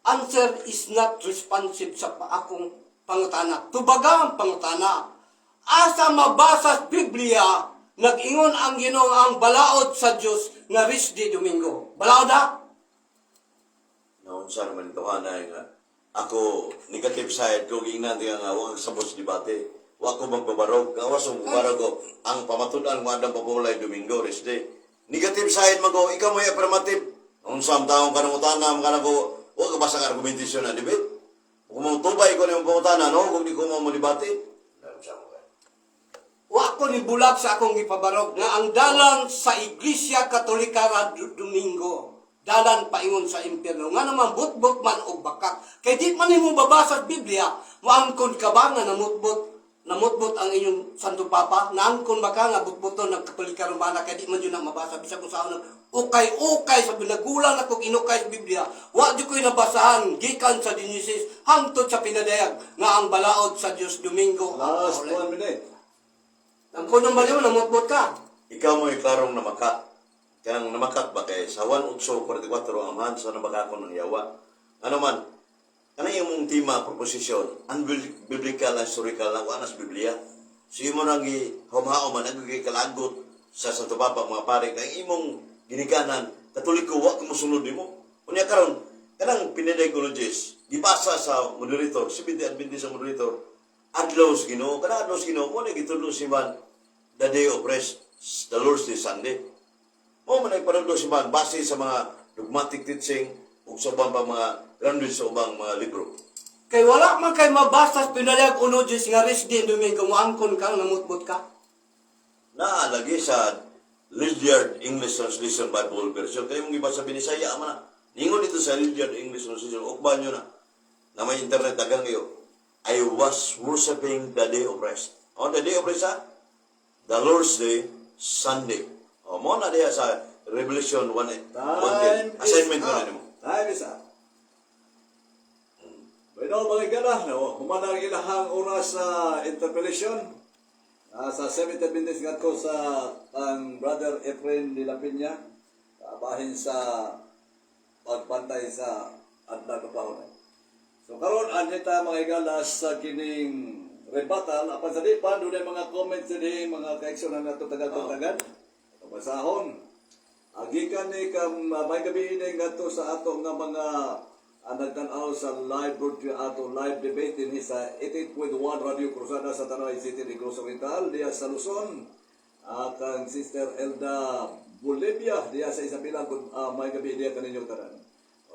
Answer is not responsive sa akong pangutana. Tubaga ang pangutana. Asa mabasa sa Biblia, nag-ingon ang Ginoo ang balaod sa Dios nga rest day Domingo. Balaod ha? Naunsa naman ito hanay nga ako negative side ko giingnan diya nga wa sa sabot sa debate, wa ko magbabarog, nga wa sa magbabarog ko ang pamatud-an ko adang papulay Domingo rest day. Negative side man ko, ikaw may affirmative. Unsa ang taong kanangutana man kana ko, wa ka basta ang argumentasyon na debate kung mo tubay ko nimo pangutana, no, kung di ko mo debate. Unsa mo kay Wa ko ni bulag sa akong gipabarog nga ang dalan sa Iglesia Katolika ra Domingo. Dalan paingon sa impyerno. Nga naman butbot man og bakak. Kay di man nimo babasa sa Biblia, moangkon ka ba nga namutbot namutbot ang inyong Santo Papa? Naangkon ba ka nga butbuton ng Katolika Romana kay di man yun ang mabasa bisag kung saan ukay-ukay sa binagulan ako inukay sa Biblia. Wa jud ko'y nabasahan gikan sa Genesis hangtod sa pinadayag nga ang balaod sa Dios Domingo ang Last pahulit. 1 minute. Ang kunong baliw, namutbot ka. Ikaw mo klarong namaka. Kanang namakat ba kay sa 1.8.44 ang amahan sa namakakon ng yawa. Ano man, kanang imong tema, proposition, unbiblical and historical na wala sa Biblia. So imo nang gihumhao man, ang kalagot sa Santo Papa, mga pare, kay imong ginikanan, Katoliko, wa ko mosunod nimo. Unya karon, kanang Pinedegologist, gibasa sa moderator, Seventh Adventist sa moderator, adlaw sa Ginoo, kanang adlaw sa Ginoo, mo na gitudlo si man, the day of rest, the Lord's Day, Sunday. Mo man ay panudlo si man, base sa mga dogmatic teaching, ug sa ubang pa mga grounded sa ubang mga libro. Kay wala man kay mabasa sa pinalayag uno Diyos nga rest day Domingo, moangkon ka, namutbot ka. Naalagi sa Lydiard English Translation Bible Version. Kaya mong iba sa Binisaya, ama na. Ningon dito sa Lydiard English Translation, ukban nyo na. Na may internet dagang kayo. I was worshiping the day of rest. On the day of rest, ha? The Lord's Day, Sunday. O, mo na diya sa Revelation 1, Time 1. is Assignment ko na up. nimo. Time is up. Bueno, mga igala, no, humana ang ilahang oras sa interpellation. Sa 7 minutes nga ko sa ang brother Efren de la Peña, bahin sa pagbantay sa adlaw kapahon. So karon anhita mga igala sa kining rebuttal apan sa di pa dunay mga comments dinhi mga ka-action na nato tagal-tagal. Basahon. Agikan ni kam may gabi ini ngadto sa ato nga mga nagtan-aw sa live broadcast ato live debate dinhi sa 88.1 Radio Cruzada sa Tanay City Negros Oriental diya sa Luzon. At ang Sister Elda Bolivia diya sa Isabela, good, may gabi diya kaninyong tanan.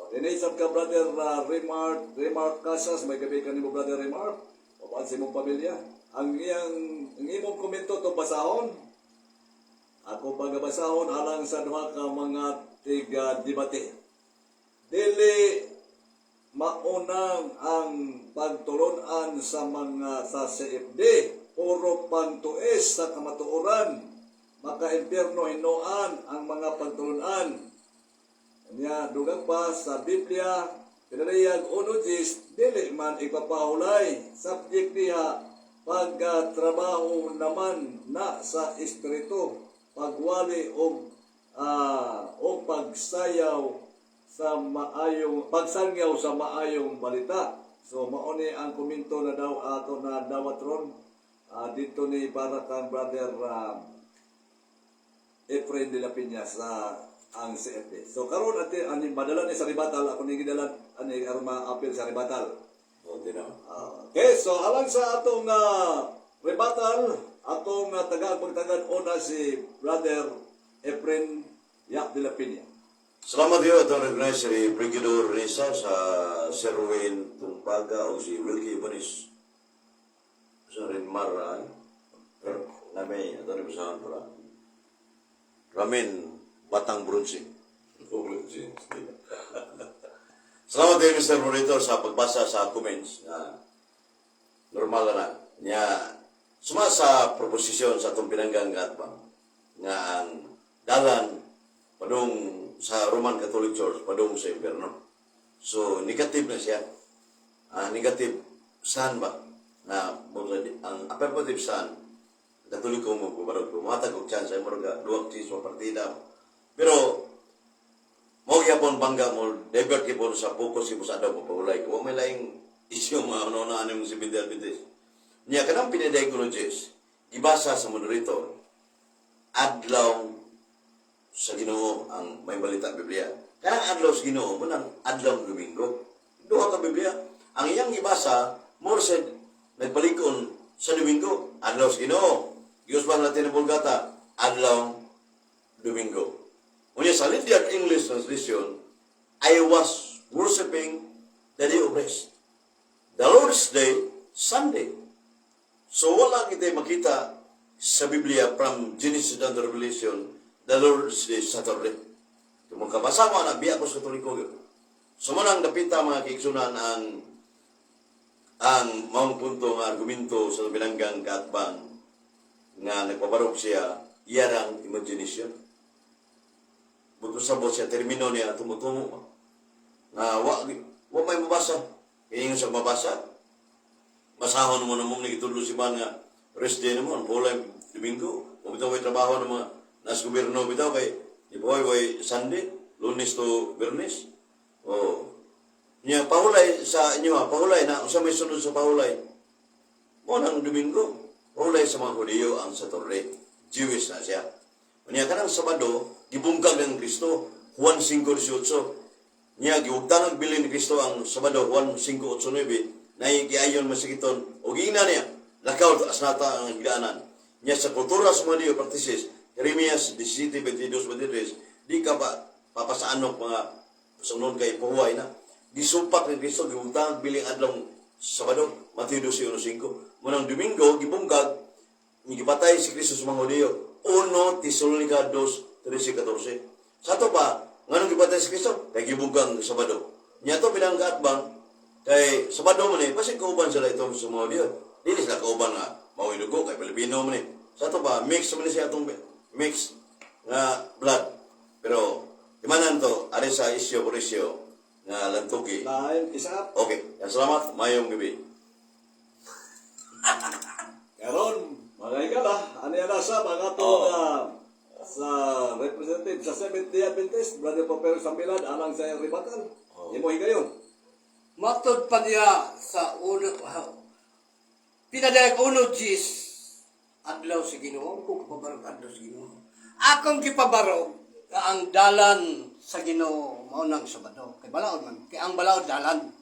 Dinhi sab ka brother Remark Remark Casas, may gabi kanimo brother Remark. Uban sa imong pamilya. Ang iyang ang imong komento to basahon. Ako pagabasahon alang sa duha ka mga tiga debate. Dili maunang ang pagtulunan sa mga sa CFD, puro pantuis sa kamatuoran, maka-impyerno hinuan ang mga pagtulunan. Nya dugang pa sa Biblia, pinanayag 1:10, dili man ipapahulay. Subject niya, pagtrabaho naman na sa espiritu, pagwali og o pagsayaw sa maayong pagsangyaw sa maayong balita. So mao ni ang komento na daw ato na dawat ron dito ni para kang brother Efrain de la Peña sa ang CFD. So karon ate ani madala ni sa ribatal ako ni gidala ani aron ma-appeal sa ribatal. O, tinaw. Okay, so alang sa atong ribatal, atong taga-pagtagad una si brother Efrain Yak de la Peña. Salamat yun. Itong recognize si Brigidor Reza sa Sir Wayne Tumpaga o si Wilkie Ibanez. Sa Rinmar, ay. Pero, nami, ito rin sa para. Ramin, Batang Brunsi. Oh, Brunsi. Salamat din, Mr. Monitor, sa pagbasa sa comments na normal na na. Niya, suma sa proposisyon sa atong pinanggang gatbang nga ang dalan padung sa Roman Catholic Church padung sa impyerno. So, negative na siya. Negative saan ba? Na ang affirmative saan Katoliko mo kumarog bumatag og chance ay murag duwag chance sa partida. Pero mo gyapon bangga mo divert gyapon sa focus gyapon sa adlaw pagpahulay. Kung may laing isyu mga ano na anong si Bidel Bides. Niya kanang piniday ko Jess, gibasa sa moderator adlaw sa Ginoo ang may balita Biblia. Kanang adlaw sa Ginoo mo nang adlaw Domingo. Duha ka Biblia. Ang iyang gibasa more said nagpalikon sa Domingo, adlaw sa Ginoo. Diyos ba natin ang Vulgata, adlaw Domingo. Unya sa Lydian English translation, I was worshiping the day of rest. The Lord's Day, Sunday. So wala kita makita sa Biblia from Genesis down to Revelation, the Lord's Day, Saturday. Kung magkabasa mo, na biya ko sa Katoliko. Yun. So mo nang dapita mga kiigsunan ang maong punto nga argumento sa binanggang kaatbang nga nagpabarog siya, iyarang imagination. Buto sa siya, termino niya, tumutumo. Nga wa, wa may mabasa. Kaya sa mabasa, basahon mo na mo nagitudlo si man nga rest day naman, pulay Domingo. Kung bitaw may trabaho ng mga nas gobyerno bitaw kay di ba way Sunday, Lunes to Biyernes. Oh. Nya pahulay sa inyo ha, pahulay na unsa may sunod sa pahulay. Mo nang Domingo, pahulay sa mga Hudiyo ang Saturday. Jewish na siya. Unya kanang Sabado, gibungkag ng Kristo, Juan 5:18. Niya giugtan ang bilin ni Kristo ang Sabado Juan 5:89 na giayon masigiton og giingnan niya lakaw asnata ang higdaanan. Niya sa kultura sa mga Diyo practices Jeremias 17:22-23 di ka pa papasaanok mga sunod kay puhuay na gisupak ni Kristo giugtan ang biling adlaw Sabado Mateo 12:5. Munang Domingo gibungkag gipatay si Kristo sa mga Hudiyo. 1 Tesalonica 2:13-14. Sa ato pa, nganong gipatay si Kristo? Kay gibungkag ang Sabado. Niya to pinanggaatbang kay Sabado man eh, basig kauban sila itong sa mga Hudiyo. Dili sila kauban nga mao'y dugo kay Pilipino man eh. Sa ato pa, mix man ni siya atong mix nga blood. Pero imanan to, ari sa isyo por isyo nga lantugi. Dahil isa. Okay, yan, salamat, mayong gabi. Karon, mga igala, ano yan sa mga atong sa representative sa Seventh Day Adventist, Brother Popero Sambilad, alang sa ribatal. Imo higayon. Matod pa niya sa uno, pinadayag uno Gis, adlaw sa Ginoo, kung kapabarog adlaw sa Ginoo. Akong gipabarog nga ang dalan sa Ginoo mao nang Sabado. Kay balaod man, kay ang balaod dalan.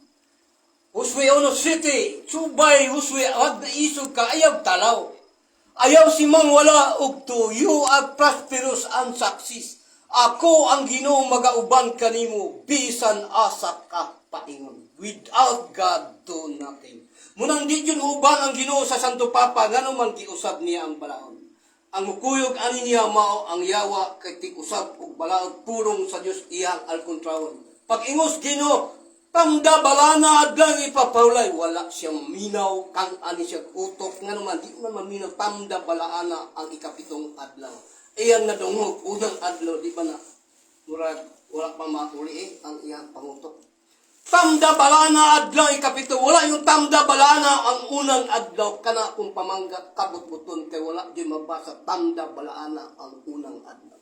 Huswe Ono City, Subay, Huswe, wag na isog ka, ayaw talaw. Ayaw si Mang wala og to, you are prosperous and success. Ako ang Ginoo magauban kanimo bisan asa ka paingon. Without God, do nothing. Munang di yun uban ang Ginoo sa Santo Papa, ngano man giusab niya ang balaod. Ang mukuyog ani niya mao ang yawa kay tig-usab og balaod pulong sa Dios iyang alkontrawon. Pag ingos Ginoo, tamda balana adlang ipapawlay wala siyang minaw kang ani siya utok ngano man di man maminaw tamda balaana ang ikapitong adlaw. Iyang nadungog unang adlaw di ba na murag Wala pa mauli eh, ang iyang pangutok. Tamda balana adlaw ikapito. Wala yung tamda balana ang unang adlaw kana kung pamangga kabutbuton kay wala di mabasa tamda balana ang unang adlaw.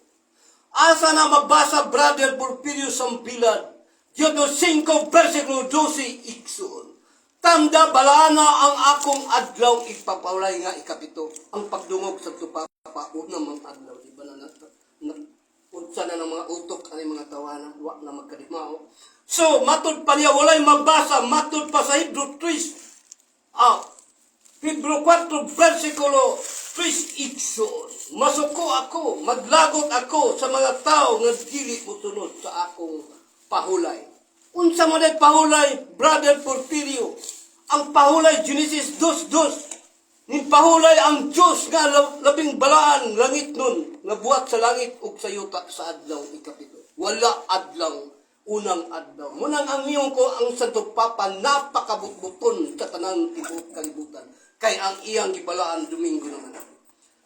Asa na mabasa, Brother Porfirio Sambilad? Diyodo 5 versikulo 12 igsoon. Tamda balana ang akong adlaw ipapawlay nga ikapito. Ang pagdungog sa tupapa una mang adlaw di ba na, na, na unsa na ng mga utok ani mga tawana wa na magkadimao. So matud pa niya walay mabasa matud pa sa Hebrew 3 Hebrew 4 versikulo 3 igsoon. Masuko ako, maglagot ako sa mga tao nga dili mosunod sa akong pahulay. Unsa man ay pahulay, Brother Porfirio? Ang pahulay Genesis 2:2. Nin pahulay ang Diyos nga labing balaan langit nun, nga buhat sa langit ug sa yuta sa adlaw ikapito. Wala adlaw unang adlaw. Munang ang iyong ko ang Santo Papa napakabutbuton sa tanang tibuok kalibutan. Kay ang iyang gibalaan Domingo naman.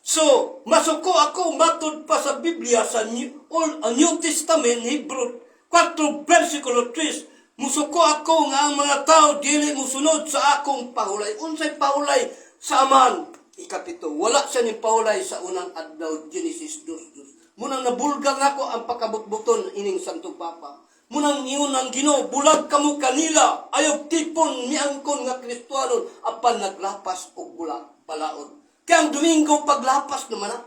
So, masuko ako matud pa sa Biblia sa New Testament, Hebrew 4 versikulo 3, musuko ako nga ang mga tao dili musunod sa akong pahulay. Unsay pahulay sa Amahan? Ikapito, wala siya ni pahulay sa unang adlaw, Genesis 2:2. Munang nabulgang ako ang pakabutbuton ining Santo Papa. Munang ingon ang Ginoo, bulag kamo kanila, ayaw tipon miangkon nga Kristohanon apan naglapas og bulag balaod. Kaya ang Domingo paglapas naman na.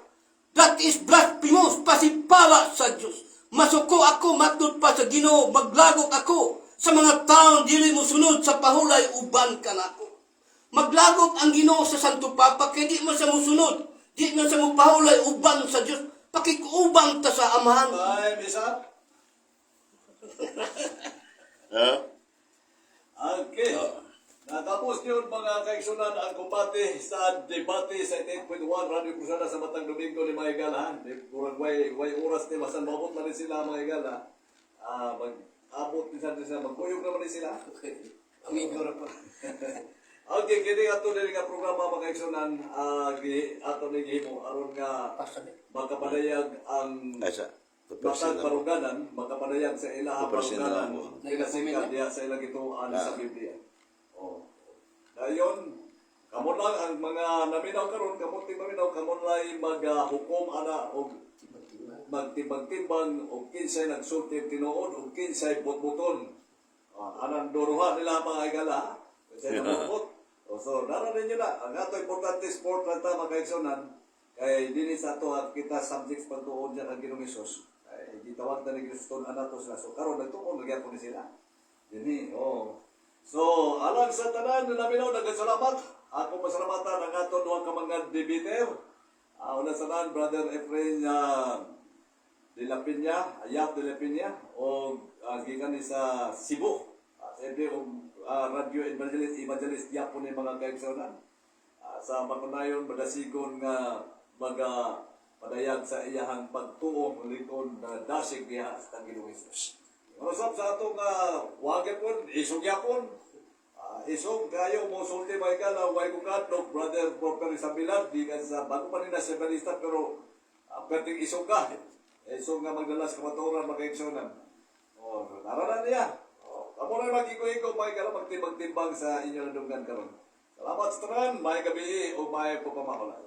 That is blasphemous, pasipala sa Diyos. Masuko ako matud pa sa Ginoo, maglagot ako sa mga taong dili mo sunod sa pahulay uban kanako. Maglagot ang Ginoo sa Santo Papa kay di man siya musunod, di man siya mupahulay uban sa Dios. Pakikuubang ta sa Amahan. Time is up. Ha? Okay. Natapos yun mga kaigsunan ang kumbate sa debate sa 88.1 Radyo Cruzada sa Matang Domingo ni mga igala. Ha? Di, kurang way oras ni masan maabot na rin sila mga igala. Mag-abot din sa sila, magkuyog naman din sila. Amigo ra pa. Okay, kini ato din nga programa mga kaigsunan, ato ni gihimo aron nga Pasa ni. makapadayag ang Ay, sa. Matag baruganan, makapadayag sa ilahang Tupersin na baruganan, lang ako. ila sikat diha sa ilang gituan sa Biblia. Oh. Dayon, kamo lang ang mga naminaw karon, kamo ti maminaw, kamo lay magahukom ana og magtimbang-timbang og kinsay nagsulti tinuod og kinsay butbuton. Ah, anang duruha nila mga igala. Ha? Kinsay nabutbut. O, so, nara ninyo na. Ang ato importante sport lang ta mga kaigsunan, kay dinhi sa ato at kita subjects pagtuon niya kang Ginoong Hesus. Ay gitawag ta ni Kristo ana to sila. So karon nagtuon magyapon ni sila. Dinhi, oh. So, alang sa tanan na naminaw, nagkasalamat. Ako pasalamatan ang ato duha ka mga debater. Una sa tanan, Brother Efrain De La Peña, Ayat De La Peña, o gikan ni sa Cebu. Siyempre, og Radio Evangelist, Evangelist yapon ni mga kaigsunan. Sa makunayon, madasigon nga maga padayag sa iyahang pagtuo likod na dasig diha sa Ginoong Hesus. Usap sa atong wagit po, isog yapon. Isog kayo mo sulti ba ka na way ko kadlok brother Proper Isabilan di ka sa bago pa nila sa balista pero perting isog ka. Isog nga magdala sa kamatuoran makaigsunan. Oh, tara na niya. Oh, kamo na mag-iko-iko may ka magtimbang-timbang sa inyong nadunggan karon. Salamat sa tanan, may gabi o may pagpamahulan.